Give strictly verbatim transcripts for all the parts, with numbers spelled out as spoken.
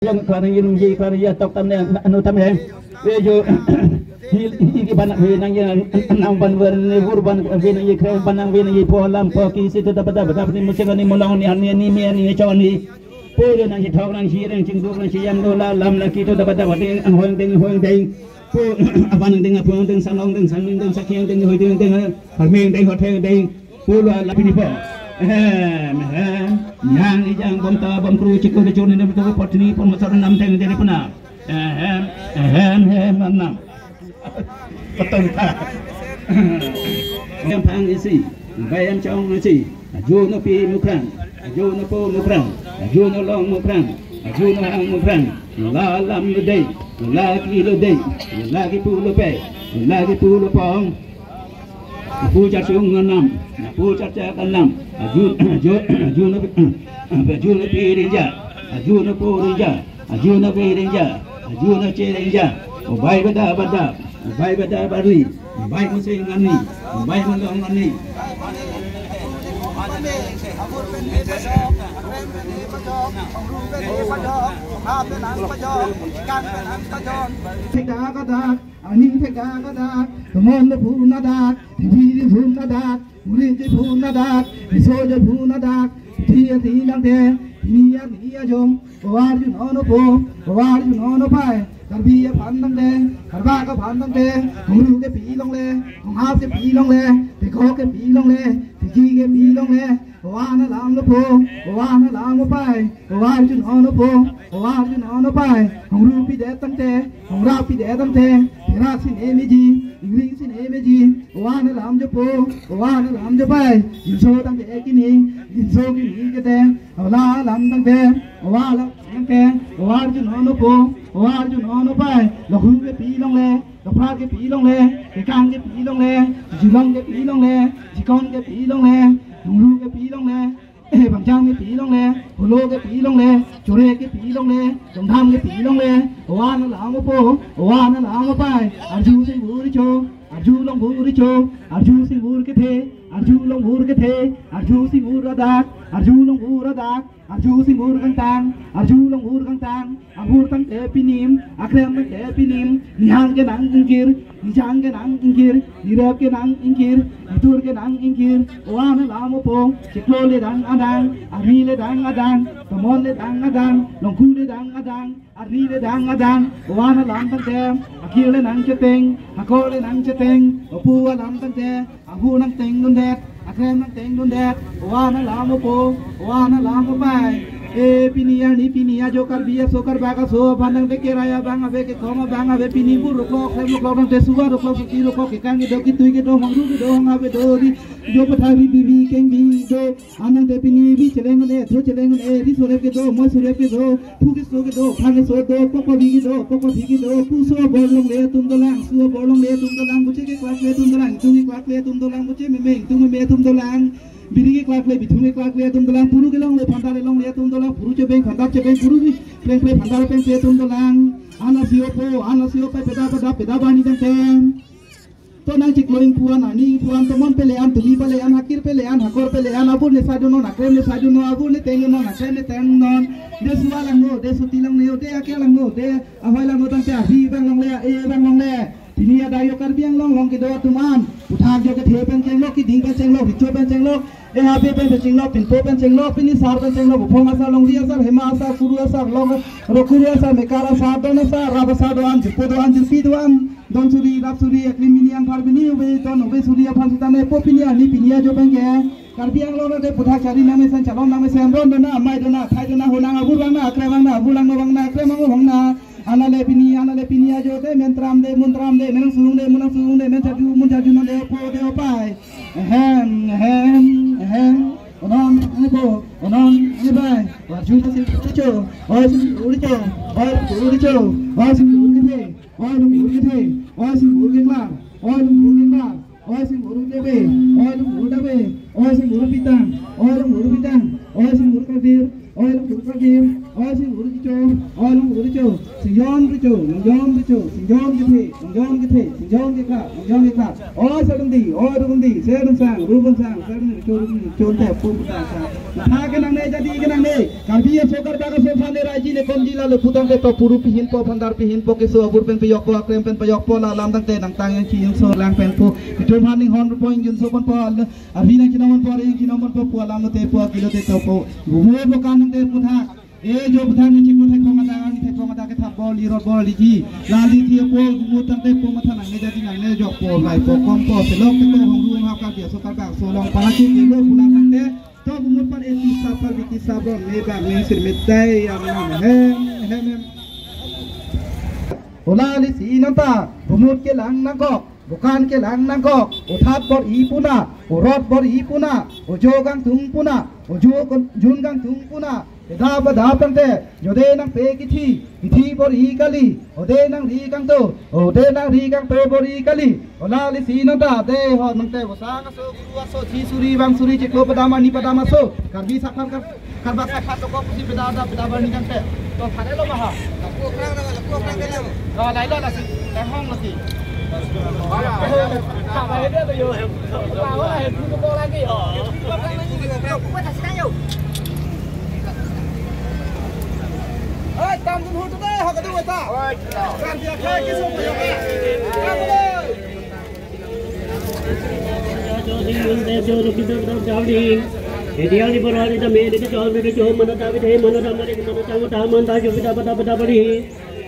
Yang klarang ye nungji, klarang ye tok tam ne anu tam he. Ve jo, hi, hi, hi, ban, ve nangji, nang ban ver ne, vur ban, ve nangji, kre ban nang, ve nangji, po lam, po ki si to daba daba daba ni, musik ni, mulong ni, ani, ani, mi, ani, chong ni. Po jo nangji thok, nangji reng, chingduk, nangji yam do la, lam la ki to daba daba ding, ang hoing ding, hoing ding. Po, aban ding, apung ding, sanong ding, sangning ding, sakyang ding, hoi ding, ding, harming ding, hotheng ding. Pulo la pini po. Ehem, ehem. Yang ijang bom ta bom kru chiklo de chun ne betul pot ni pon masar nam teng de puna. Ehem, ehem, ehem, nam, nam. Betul ta. Yang pang isi. Bayam chong isi. Aju no pi mukrang. Aju no po mukrang. Aju no long mukrang. Aju no hang mukrang. La lam lo dei. La ki lo dei. La ki pu lo pe. La ki pu lo pong. Apu chachung anam, apu chacha anam, aju, aju, aju na, aju na pi rinja, aju na po rinja, aju na pi rinja, aju na che rinja, obai bada bada, obai bada bari, obai musing ani, obai malong ani. Thek dak dak, aning thek dak dak, tomon le phun dak, di di phun dak, uri di phun dak, iso di phun dak, di di nang te, ni ya ni ya jong, ovar ju nono po, ovar ju nono pai, Karbi aphan tangte, Karbak aphan tangte, Hongru ke pi longle, Honghap ke pi longle, Teko ke pi longle, Tiki ke pi longle, ovan alam lo po, ovan alam lo pai, ovar ju nono po, ovar ju nono pai, Hongru pidet tangte, Hongrap pidet tangte, Therak sine meji, Ingring sine meji, ovan alam jo po, ovan alam jo pai, inso tangte kini, inso kini kete, ola alam tangte, ovan alam tangte, ovar ju nono po, ovar ju nono pai, Lokhu ke pi longle, Dophra ke pi longle, Kekang ke pi longle, Jilong ke pi longle, Jikon ke pi longle, Hongru ke pi longle, Bangjang ke pi longle, Holo ke pi longle, Chore ke pi longle, Dongdam ke pi longle, ovan alam po, ovan alam pai, arju singbur cho, arju longbur cho, arju singbur kethe, arju longbur kethe, arju singbur adak, arju longbur adak, arju singbur kangtang, arju longbur kangtang, abur tangte pinim, akrem tangte pinim, nihang ke nang ingkir, nijang ke nang ingkir, nirep ke nang ingkir, itur ke nang ingkir, ovan alam po, chiklo le dang adang, arni le dang adang, tomon le dang adang, longku le dang adang, arni le dang adang, ovan alam tangte, akir le nang cheteng, akor le nang cheteng, opu alam tangte, abu nang tengdundet, akrem nang tengdundet, ovan alam po, ovan alam pai. E pini arni pini ajo Karbi aso Karbak aso aphan tangte kerai abang ave, kekom abang ave, pini bur roklok, klem roklok tangte suwa roklok, suti roklok, Kekang kedo, Kitui kedo, Hongru kedo, Honghap kedo, di jo pathari bibi keng bi do. Anang te pini bi cheleng le, thro cheleng le, ri sorep kedo, moi sorep kedo, phu keso kedo, pha keso do, pokpo bi kedo, pokpo bi kedo, puso bor longle atum dolang, suo bor longle atum dolang, buche keklak le atum dolang, itum keklak le atum dolang, buche meme, itum meme atum dolang, biri keklak le, bithung keklak le atum dolang, puru kelong le, phandar kelong le atum dolang, puru chebeng, phandar chebeng, puru bi pleng pleng, phandar pleng pleng atum dolang, ana sio po, ana sio pe, peda peda, peda bani tangte. To nang chiklo ingpu an, arni ingpu an, tomon pele an, tumi pele an, hakir pele an, hakor pele an, abur ne sadu non, akrem ne sadu non, abur ne teng non, akrem ne teng non. De suwa langno, de suti langno, de akia langno, de ahoi langno tangte avi bang longle, e bang longle. Pini adai yo Karbi Anglong along kedo atum an, puthak jo kethe pen chenglok, kiding pen chenglok, richo pen chenglok, e habe pen chenglok, pinpo pen chenglok, pini sar pen chenglok, buphong asar, longri asar, hema asar, kuru asar, long, rokuru asar, mekar asar, don asar, rap asar do-an, jupo do-an, jirpi do-an. Don suri, rap suri, ekli mini angthar bini, ove don, ove suri aphan sitame po pini arni pini ajo abang ke. Karbi Anglong ke puthak chari nangmesen, chalon nangmesen, don dona, amai dona, thai dona, honang abur vangna, akrem vangna, abur langno vangna, akrem vangno vangna. Ana le pini, ana le pini ajo te, men tram de, mun tram de, men sung de, mun sung de, men chaju, mun chaju no de, po de, opai. Ehem, ehem, ehem. Onon, ane po, onon, ane pai. Arju ta sing uricho, oi sing uricho, oi sing uricho, oi sing uricho. Oi longbur kethe, oi singbur keklar, oi longbur keklar, oi singbur kebe, oi longbur dabe, oi singbur pitang, oi longbur pitang, oi singbur kadir, oi longbur kadir, oi singbur chichor, oi longbur Cho, singjon recho, ningjon recho, singjon kethe, ningjon kethe, singjon kekra, ningjon kekra. Oi serdungdi, oi rungdi, serdungsang, rungsang, serdungdi recho, rungdi recho, te pu puta sa. Matha kenangne, jadi kenangne. Karbi aso, Karbak aso aphan ne raiji ne komji, lale putangte to puru pihinpo, phandar pihinpo, keso abur pen pejokpo, akrem pen pejokpo, la alam tangte nangtang yang chiyungso lang pen pu. Kecho aphan ninghon rupo ingjunso ponpo, al-, arvi nangchinong ponpo, areng chinong ponpo, pu alam lote pu, akilo te topo. Gumo bokan tangte puthak. E jo buthan ne chiklo theklong ada, ni theklong ada kethap bol, lirot bol, liji. Lali thi apo, gumo tangte po, matha nangne, jadi nangne, jokpo, laipo, kompo, selok teko, hongru, hap, Karbi aso, Karbak aso along, palachu, kelo, pulang tangte, to gumo pan eti sapar, biti sabron, me bang, me sir, me tai, am, nam, hem, hem, hem. Ola lisi nangta, gumo kelang nangkok. Bokan kelang nangkok, othat bor-i puna, orot bor-i puna, ojo kangtung puna, ojo kun-, jun kangtung puna, kedap kedap tangte, jode nangpe kithi, kithi bor-i kali, ode nangri kangto, ode nangri kangpe bor-i kali, ola lisi nangta, de ho nangte, bosa kaso, guru aso, chi suri, bang suri, chiklo padam, ani padam aso, Karbi sakhan kar- Karbak sakhan toko pusi beda ada beda bani kangte. To thare lo maha. Lapu krang na, lapu krang ke lang. Oh, lai lo lasi. Tehong lasi. Apa ini tuh yo? Apa lah itu tuh lagi yo. Oi, tam dun hur tuh deh, hak itu kita. Kan dia kayak gitu. Kan deh.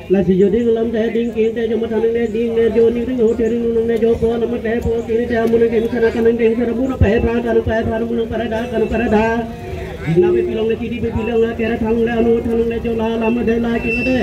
Lasi jodi alam te ding kinte jo matha nangne ding ne jo ning ring ho te ring nung ne jo po lam te po kini te amun ke misana kanang ding sara bura pa he pra kanang pa he pra nung nang parada kanang parada. Dina pe pilong le tidi pe pilong le kera thang le anu thang le jo la lam de la kini de.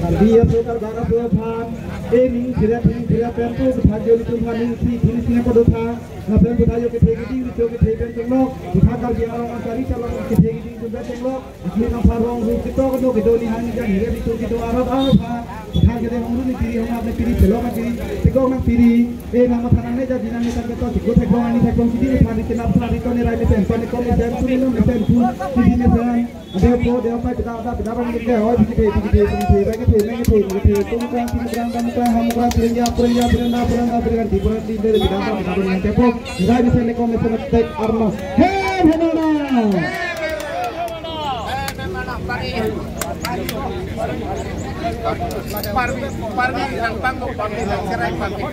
Karbi aso Karbak aso aphan, e ning phira thing phira pen pu phan joli tum phan ning si thing si na kodo tha, lapen pu tha jo kethe keding, cho kethe pen chenglo, pu tha Karbi Anglong asari chalong kethe keding tum pen chenglo, akli nang pharong ru ketok ketok kedo ni hang jang hire bitu kedo arot arot phan. Thang kede hongru ni piri, hong ap ni piri, pelok ni piri, tikok nang piri, e nang matha nangne jadi nangne tangte to, chiklo theklong ani theklong kidi ni thari kenap thari to ni rai ni pen, to ni kom ni pen, tu ni nom ni pen, tu, kidi ni pen, ade po, de pai, pida, pida, pida, bang ni ke, oi, bigi the, bigi the, bigi the, bagi the, bagi the, bigi the, tum krang, tim krang, dam krang, ham krang, piring ya, piring ya, piring na, piring na, piring di, piring di, de, pida, pida, pida, bang ni ke po, rai ni pen ni kom ni pen, tek arma. He, he, na, na. Parmi, parmi, yang tangguh, parmi, yang serai, parmi.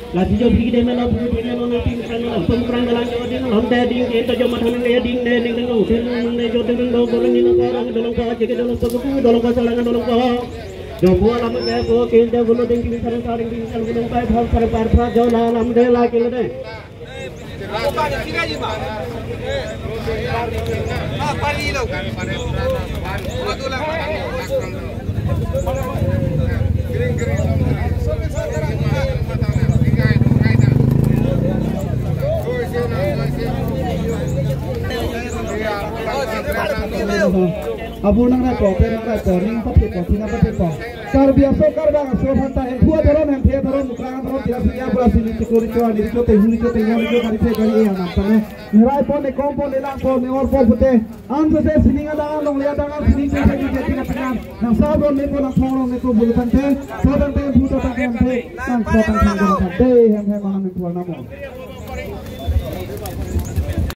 Lasi jo bigi de melo bigi de melo pung krang galang jo ding lom de ding ke to jo matha nangne ding de ding ding lo ding ding de jo ding ding lo dolong ni lo ko rong dolong ko je ke dolong ko ku dolong ko salang dolong ko. Jo po lam de po ke de bolo ding ding sarang sarang ding sarang ding pai phar phar phar phar jo la lam de la ke de. Abur nang rai po, pen nang rai po, ning pathe po, thina pathe po. Karbi aso, Karbak aso aphan ta hemphu adhorom, hemphe adhorom, mukrang adhorom, tira siya pura sini chikori chua ni cho te huni cho te yon cho kari phe kari e anam tane. Nerai po, nekom po, nelang po, ne-or po pute. An sese sining adang, longle adang, sining sese di jati na pingan. Nang sabron ne po, nang thongrong ne po bulu tangte. Potang te hemphu, totang te hemphe. Nang potang thang tangte, hem hem anam hemphu anam.